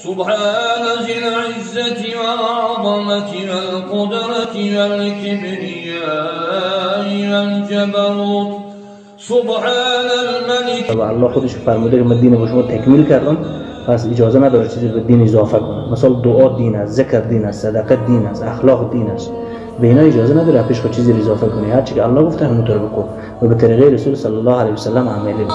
سبحان ذي العزة والعظمة والقدرة والكبرياء والجبروت سبحان الملك. و الله خودش فرموده که من دین با شما تکمیل کردم، پس اجازه نداره چیزی به دین اضافه کنه. مثلا دعا دین است، ذکر دین است، صدقه دین است، اخلاق دین است. به اینا اجازه نداره پیش خود چیزی اضافه کنی. هر چی که الله گفته همونطور بکن و به طریقه رسول صلی الله علیه و سلم عمل بکن.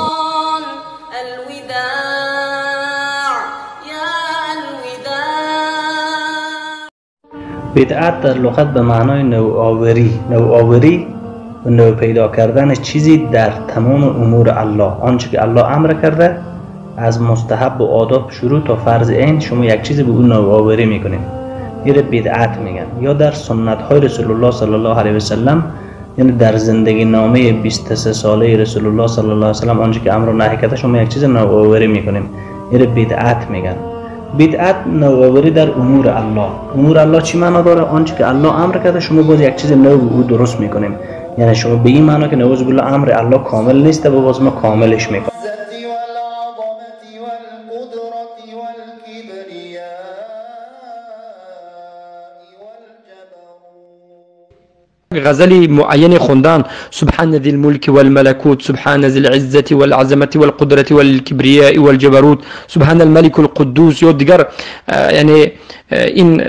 بدعت در لغت به معنای نوآوری، نوآوری و نو پیدا کردن چیزی در تمام امور الله، آنچه که الله امر کرده از مستحب و آداب شروع تا فرض عین، شما یک چیزی به اون نوآوری میکنید، این بدعت میگن. یا در سنت های رسول الله صلی الله علیه و سلم، یعنی در زندگی نامه 23 ساله رسول الله صلی الله علیه و سلم آنچه که امر و نهی کرده شما یک چیز نوآوری میکنیم، این بدعت میگن. بدعت نوآوری در امور الله. امور الله چی معنا داره؟ آنچه که الله امر کرده شما باز یک چیز نو به او درست میکنیم. یعنی شما به این معنا که نعوذ بالله امر الله کامل نیست و باز ما کاملش میکنیم. غزل معین خوندن سبحان ذی الملک والملکوت سبحان ذی العزة والعظمة والقدرة والکبریاء والجبروت سبحان الملک القدوس یا دیگر، یعنی این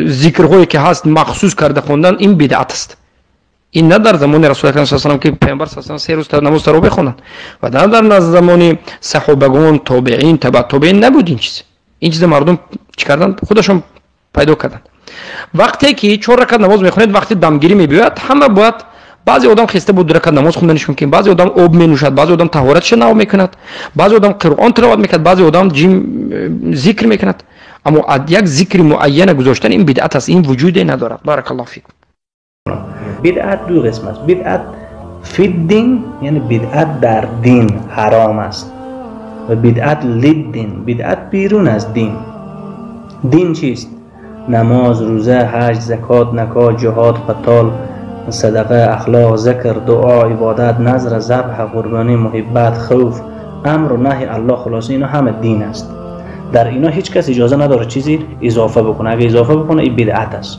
ذکرهایی که هست مخصوص کرده خوندن این بدعت است. این نه در زمان رسول اکرم صلی الله علیه و سلم که پیامبر صلی الله علیه و سلم 3 روز نماز تراویح خوندن و نه در زمان صحابگان، تابعین، تبع تابعین نبود این چیز. این چیز مردم چی کردن؟ خودشون پیدا کردن. وقتی که 4 رکعت نماز میخونید، وقتی دمگیری میبیاد، همه باید، بعضی آدم خسته بود 2 رکعت نماز خوندنش ممکن، بعضی آدم آب مینوشد، بعضی آدم طهارتش نو میکند، بعضی آدم قرآن تلاوت میکند، بعضی آدم جیم ذکر میکند. اما یک ذکر معین گذاشتن این بدعت است، این وجود ندارد. بارک الله فیکم. بدعت دو قسم است. بدعت فی الدین، یعنی بدعت در دین حرام است، و بدعت للدین، بدعت بیرون از دین. دین چیست؟ نماز، روزه، حج، زکات، نکاح، جهاد، قتال، صدقه، اخلاق، ذکر، دعا، عبادت، نذر، ذبح، قربانی، محبت، خوف، امر و نهی الله، خلاصه اینا همه دین است. در اینا هیچ کس اجازه نداره چیزی اضافه بکنه. اگه اضافه بکنه این بدعت است.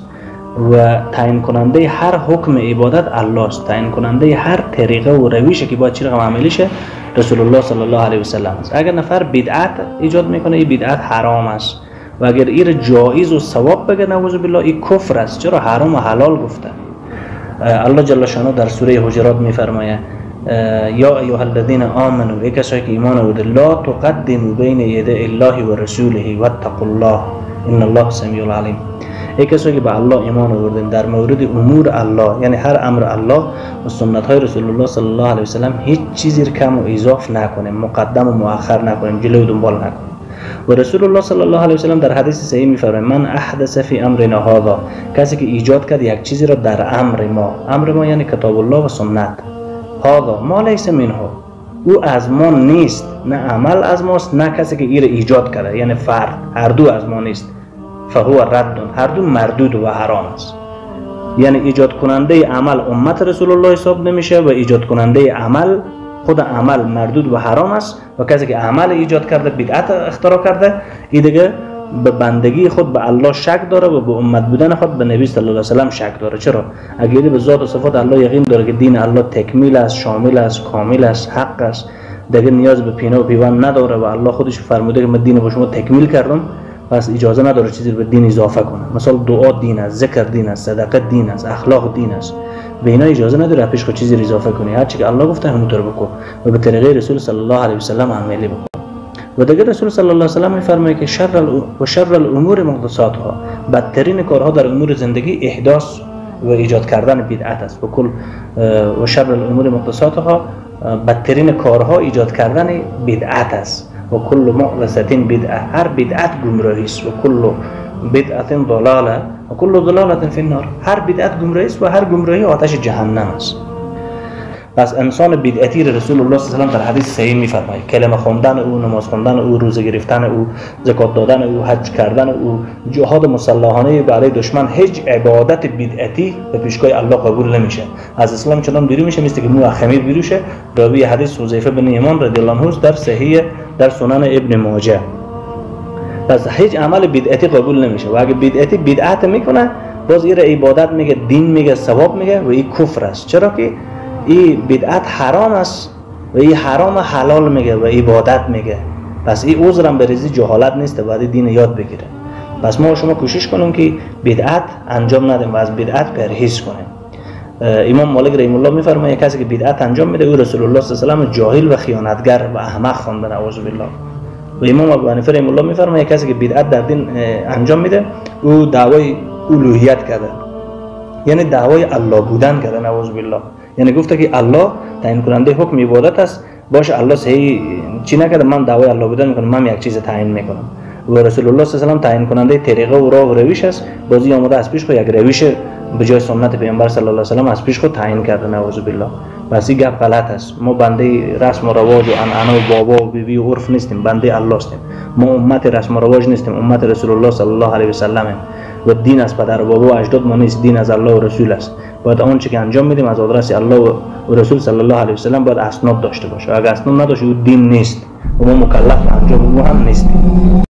و تعیین کننده هر حکم عبادت الله است. تعیین کننده هر طریقه و رویشه که باید چی رقم عملی شه رسول الله صلی الله علیه و سلم است. اگر نفر بدعت ایجاد میکنه این بدعت حرام است، و اگر این جایز و ثواب بگه نعوذ بالله این کفر است. چرا حرام و حلال گفته؟ الله جل شانه در سوره حجرات میفرمایه یا ایها الذین آمنوا، ای کسایی که ایمان آورده، لا تقدموا بین یدی الله و رسوله واتقوا الله ان الله سمیع علیم. ای کسایی که به الله ایمان آوردن، در مورد امور الله، یعنی هر امر الله و سنت های رسول الله صلی الله علیه و سلم هیچ چیزی کم و اضاف نکنیم، مقدم و مؤخر نکنیم، جلو و دنبال نکنیم. و رسول الله صلی الله علیه و سلم در حدیث صحیح می‌فرماید من احدث فی امرنا هذا، کسی که ایجاد کرد یک چیزی را در امر ما، امر ما یعنی کتاب الله و سنت، هذا ما لیس منه، او از ما نیست، نه عمل از ماست نه کسی که این را ایجاد کرده، یعنی فرد، هر دو از ما نیست، فهو رد، هر دو مردود و حرام است. یعنی ایجاد کننده عمل امت رسول الله حساب نمیشه و ایجاد کننده عمل خود عمل مردود و حرام است، و کسی که عمل ایجاد کرده، بدعت اختراع کرده، این دیگه به بندگی خود به الله شک داره و به امت بودن خود به نبی صلی الله علیه و سلم شک داره. چرا؟ اگر به ذات و صفات الله یقین داره که دین الله تکمیل است، شامل است، کامل است، حق است، دیگه نیاز به پینه و پیوند نداره و الله خودش فرموده که من دین با شما تکمیل کردم، پس اجازه نداره چیزی به دین اضافه کنه. مثلا دعا دین است، ذکر دین است، صدقه دین است، اخلاق دین است. به اینا اجازه نداره پیش خود چیزی اضافه کنی. هر چی که الله گفته همونطور بکن و به طریقه رسول صلی الله علیه و سلم عملی بکن. و دیگر رسول صلی الله علیه و سلم میفرماید که شر الامور محدثاتها، بدترین کارها در امور زندگی احداث و ایجاد کردن بدعت است. و کل و شر الامور محدثاتها، بدترین کارها ایجاد کردن بدعت است. و کل محدثه بدعه، هر بدعت گمراهی است. و کل بدعت ضلاله و کل ضلاله فی النار، هر بدعت گمراهی است و هر گمراهی آتش جهنم است. پس انسان بدعتی رسول الله صلی الله علیه و در حدیث صحیح می‌فرماید کلمه خواندن او، نماز خواندن او، روزه گرفتن او، زکات دادن او، حج کردن او، جهاد مسلحانه برای دشمن، هیچ عبادت بدعتی به پیشگاه الله قبول نمیشه. از اسلام چنان بیرون میشه مثل که مو از خمیر بیرون شه. راوی حدیث حذیفه بن یمان رضی الله عنه در صحیح در سنن ابن ماجه. پس هیچ عمل بدعتی قبول نمیشه و اگه بدعتی بدعت میکنه باز این عبادت میگه، دین میگه، ثواب میگه و این کفر است. چرا که این بدعت حرام است و این حرام حلال میگه و عبادت میگه. پس این عذرم به ریزی جهالت نیست، باید دین یاد بگیره. پس ما شما کوشش کنیم که بدعت انجام ندیم و از بدعت پرهیز کنیم. امام مالک رحمه الله میفرماید کسی که بدعت انجام میده او رسول الله صلی الله علیه و جاهل و خیانتگر و احمق خوانده، نعوذ بالله. و امام ابو حنیفه رحمه الله میفرماید کسی که بدعت در دین انجام میده او دعوای الوهیت کرده، یعنی دعوای الله بودن کرده، نعوذ بالله. یعنی گفته که الله تعیین کننده حکم عبادت است، باشه الله صحیح چی نکرده، من دعوای الله بودن میکنم، من یک چیز تعیین میکنم. و رسول الله صلی الله علیه و تعیین کننده طریقه و راه و روش است، بازی آمده از پیش خود یک روش به جای سنت پیامبر صلی الله علیه و سلم از پیش خود تعیین کرده، نعوذ بالله. پس این گپ غلط است. ما بنده رسم و رواج و عنعنه و بابا و بیبی و عرف نیستیم، بنده الله هستیم. ما امت رسم و رواج نیستیم، امت رسول الله صلی الله علیه و سلم و دین از پدر و بابا و اجداد ما نیست، دین از الله و رسول است. باید آنچه که انجام میدیم از آدرس الله و رسول صلی الله علیه و سلم باید اسناد داشته باشه. اگر اسناد نداشته او دین نیست و ما مکلف انجام او هم نیستیم.